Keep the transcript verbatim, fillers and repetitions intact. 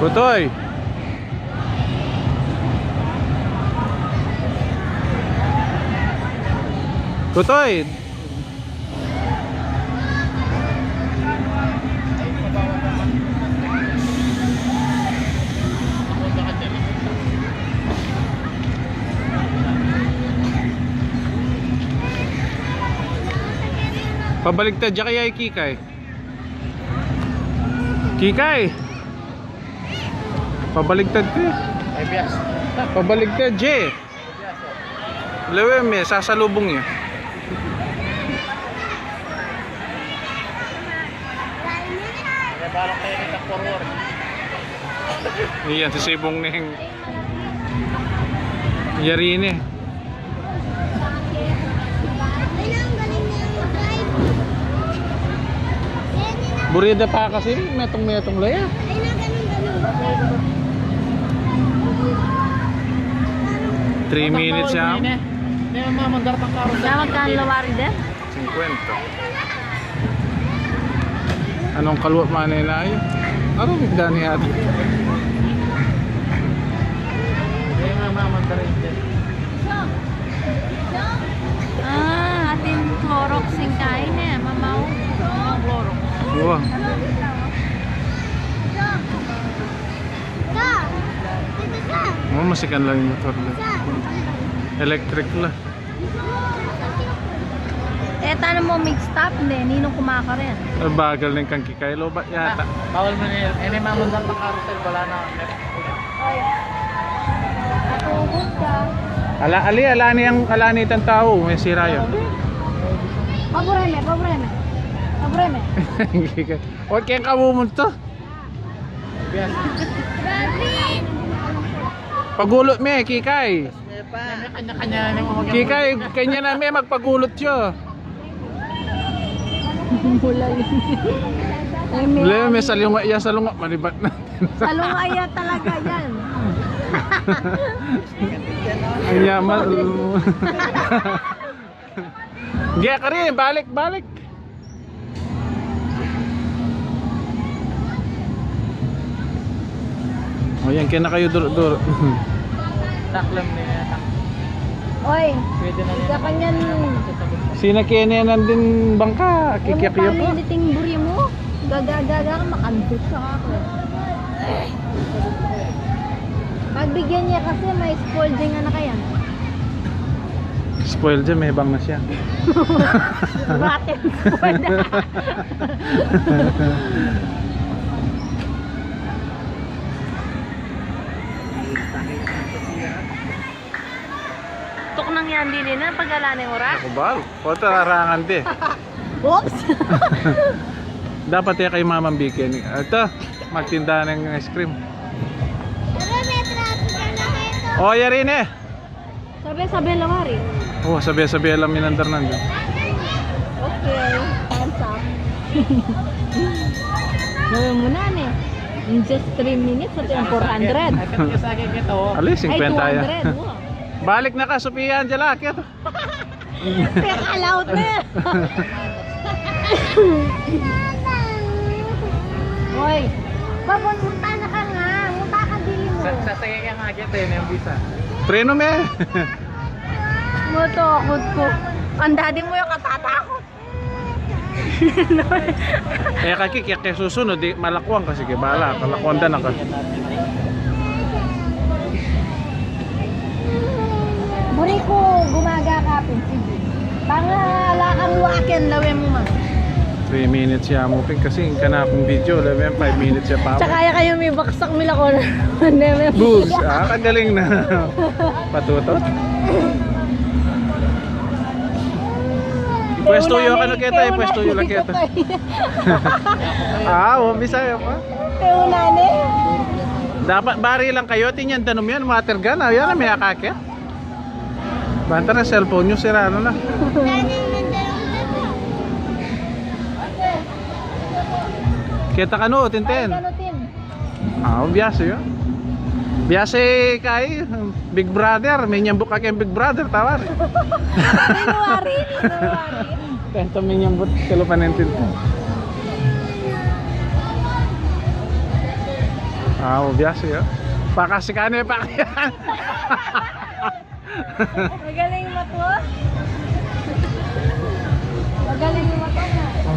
Tutoy! Tutoy! Pabaligtad ya kaya i Kikay. Kikay! Pabaligtad ka. Ay, bias. Pabaligtad, Jay. Lewem, e, sasalubung ya. Iyan, sisibung neng yari ne. Buri da pa kasi, metung-metung la ya. Three minutes ya. Tawag ka ang lawari din? Singkwenta. Anong kaluwa manenaya? Aro, gani ata. Ah, atin Clorox ing kain e, mamaw. Clorox. Wa. Wa, masikan la ing motor da. Electric la. E, tana mu mig-stop ne, ninung kumakaren? E, bagal ne kang Kikay, lobat yata. Bawal mu ne, e, ne mamandar na carousel, wala na. Ala, ali, ala ne yang, ala ne itang tau, e, sira ya. Paboreme, paboreme. Paboreme. Huwag keng kamu munto. Pagulut me, Kikay. Kanya-kanya na yung mga Kikay, kanya na me, magpagulut ya. Mula yun. Lewem, e, salunga ya, salunga, manibat na. Salunga ya talaga yan. Anya, ma-, Ge, karin, balik, balik. O, yan, kaya na kayu duro-duro. Taklam na yata. Oy, pwede na isa ka niyan. Sina kene nandin bangka, kikyak ya pa. Panilit ing buri mu. Gaga-gaga ka, makandus ka ako. Pagbigyan niya kasi, may spoiled ding anak yan. Spoiled siya, mebang na siya. Rotten spoiled. Tuknang yan, dili na, pag-ala na yung oras. Ako ba? Oto, larangan di. Oops! Dapat ya kay Mamang Vicky. Ito, magtinda ng ice cream. Pero may traffic na ito. O, yari ne. Sabi-sabi lang, Mari. O, sabi-sabi lang minandar nandun. Okay, hands up. Gawin mo na, ne. In just three minutes, at yung four hundred. Ay, singkwenta ya. Ay, two hundred, wow. Balik na ka, Sophia Angela, kaya to. Teka, laut na. Hoy, papunta na ka nga. Munta ka, dili mo. Sa, sasakay ka nga, agad tayo na yung visa. Preno me. Matakot ko. Ang daddy mo yung katatakot. E, kaki, kaya, kaya susunod, di, malakwang kasi, kaya bala, malakwang da na ka. Buri ku gumaga ka pin, sige. Pangalakan mu akin, lawe mu man. Three minutes ya mu pin kasi, ing kanakung video, lawe mu, five minutes ya pa. Tsaka ya kayu mibaksak, milako na. Bus, ah, kagaling na. Patutot. Pwesto yu, ano keta, pwesto yu lang keta. Ah, o, Bisaya pa. Kaya na, ne? Dapat bari lang kayu, atin yan, danum yan, water gun, ayan na, may akakit. Banta na cellphone yu, sira na na. Keta kanu, Tintin. Ay, kanu, Tin. Ah, biasa yu. Biasa kay Big Brother, may nyambuk ka kay Big Brother, tawari. January, January. Tento may nyambuk, kalupa na yung Tintin. Ah, obvious ya. Pakasikan e pa kaya. Magaling mo to. Magaling mo to.